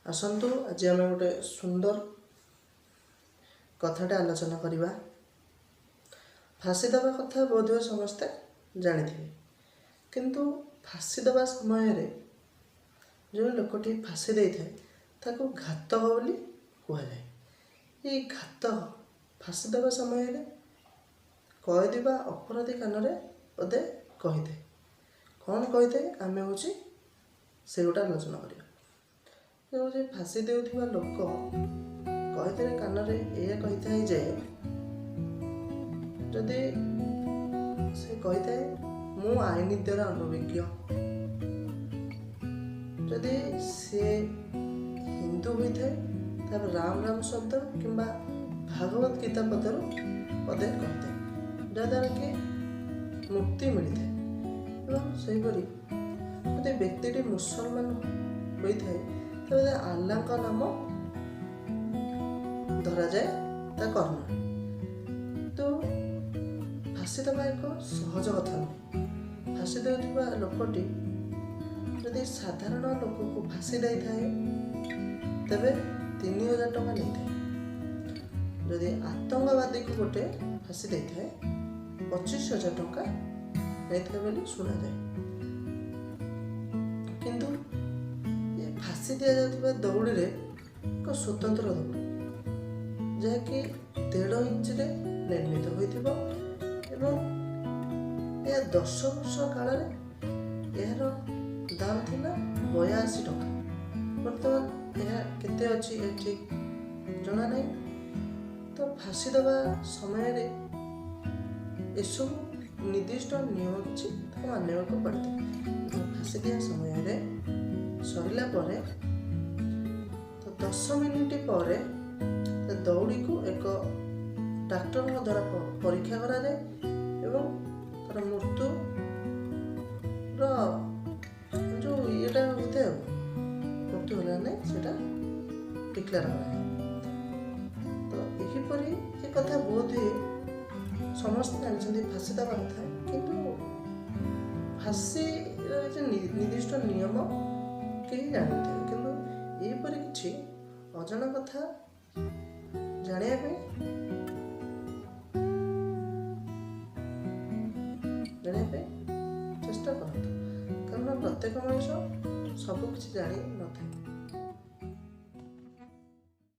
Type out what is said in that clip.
ଆସନ୍ତୁ ଆଜି ଆମେ ଗୋଟେ ସୁନ୍ଦର କଥାଟେ ଆଲୋଚନା କରିବା। ଫାଶୀ ଦେବା କଥା ବୋଧହୁଏ ସମସ୍ତେ ଜାଣିଥିବେ, କିନ୍ତୁ ଫାଶୀ ଦେବା ସମୟରେ ଯେଉଁ ଲୋକଟି ଫାଶୀ ଦେଇଥାଏ ତାକୁ ଘାତକ ବୋଲି କୁହାଯାଏ। ଏଇ ଘାତକ ଫାଶୀ ଦେବା ସମୟରେ କଏଦୀ ବା ଅପରାଧୀ କାନରେ ବୋଧେ କହିଥାଏ। କ'ଣ କହିଥାଏ ଆମେ ହେଉଛି ସେଗୁଡ଼ା ଆଲୋଚନା କରିବା। ହେଉଛି ଫାଶୀ ଦେଉଥିବା ଲୋକ କଏଦୀର କାନରେ ଏଇଆ କହିଥାଏ ଯେ, ଯଦି ସେ କହିଥାଏ ମୁଁ ଆଇନ ଦ୍ୱାରା ଅନଭିଜ୍ଞ, ଯଦି ସିଏ ହିନ୍ଦୁ ହୋଇଥାଏ ତାହେଲେ ରାମ ରାମ ଶବ୍ଦ କିମ୍ବା ଭାଗବତ ଗୀତା ପଦରୁ ପଦେ କହିଥାଏ, ଯାହାଦ୍ୱାରା କି ମୁକ୍ତି ମିଳିଥାଏ। ଏବଂ ସେହିପରି ଯଦି ବ୍ୟକ୍ତିଟି ମୁସଲମାନ ହୋଇଥାଏ ତେବେ ଆଲ୍ଲାଙ୍କ ନାମ ଧରାଯାଏ ତା କର୍ଣ୍ଣରେ। ତ ଫାଶୀ ଦେବା ଏକ ସହଜ କଥା ନୁହେଁ। ଫାଶୀ ଦେଉଥିବା ଲୋକଟି ଯଦି ସାଧାରଣ ଲୋକକୁ ଫାଶୀ ଦେଇଥାଏ ତେବେ 3000 ଟଙ୍କା ନେଇଥାଏ, ଯଦି ଆତଙ୍କବାଦୀକୁ ଗୋଟେ ଫାଶୀ ଦେଇଥାଏ 25000 ଟଙ୍କା ନେଇଥାଏ ବୋଲି ଶୁଣାଯାଏ। କିନ୍ତୁ ଏ ଫାଶୀ ଦିଆଯାଉଥିବା ଦଉଡ଼ିରେ ଏକ ସ୍ୱତନ୍ତ୍ର ଦଉଡ଼ି, ଯାହାକି 1.5 ଇଞ୍ଚରେ ନିର୍ମିତ ହୋଇଥିବ ଏବଂ ଏହା 10 ବର୍ଷ କାଳରେ ଏହାର ଦାମ ଥିଲା 82 ଟଙ୍କା। ବର୍ତ୍ତମାନ ଏହା କେତେ ଅଛି ଏହା ଠିକ୍ ଜଣା ନାହିଁ। ତ ଫାଶୀ ଦେବା ସମୟରେ ଏସବୁ ନିର୍ଦ୍ଦିଷ୍ଟ ନିୟମ କିଛି ତାକୁ ମାନିବାକୁ ପଡ଼ିଥାଏ। ଫାଶୀ ଦିଆ ସମୟରେ ସରିଲା ପରେ ତ 10 ମିନିଟ୍ ପରେ ଦଉଡ଼ିକୁ ଏକ ଡାକ୍ତରଙ୍କ ଦ୍ୱାରା ପରୀକ୍ଷା କରାଯାଏ ଏବଂ ତାର ମୃତ୍ୟୁର ଯେଉଁ ଇଏଟା ହୋଇଥାଏ, ଆଉ ମୃତ୍ୟୁ ହେଲା ନାହିଁ ସେଇଟା ଡିକ୍ଲେୟାର କରାଯାଏ। ତ ଏହିପରି ଏ କଥା ବୋଧହୁଏ ସମସ୍ତେ ଜାଣିଛନ୍ତି ଫାଶୀ ଦେବା କଥା, କିନ୍ତୁ ଫାଶୀର ଯେ ନିର୍ଦ୍ଦିଷ୍ଟ ନିୟମ କେହି ଜାଣିନଥିବେ। କିନ୍ତୁ ଏହିପରି କିଛି ଅଜଣା କଥା ଜାଣିବା ପାଇଁ ଚେଷ୍ଟା କରନ୍ତୁ, କାରଣ ପ୍ରତ୍ୟେକ ମଣିଷ ସବୁ କିଛି ଜାଣିନଥାଏ।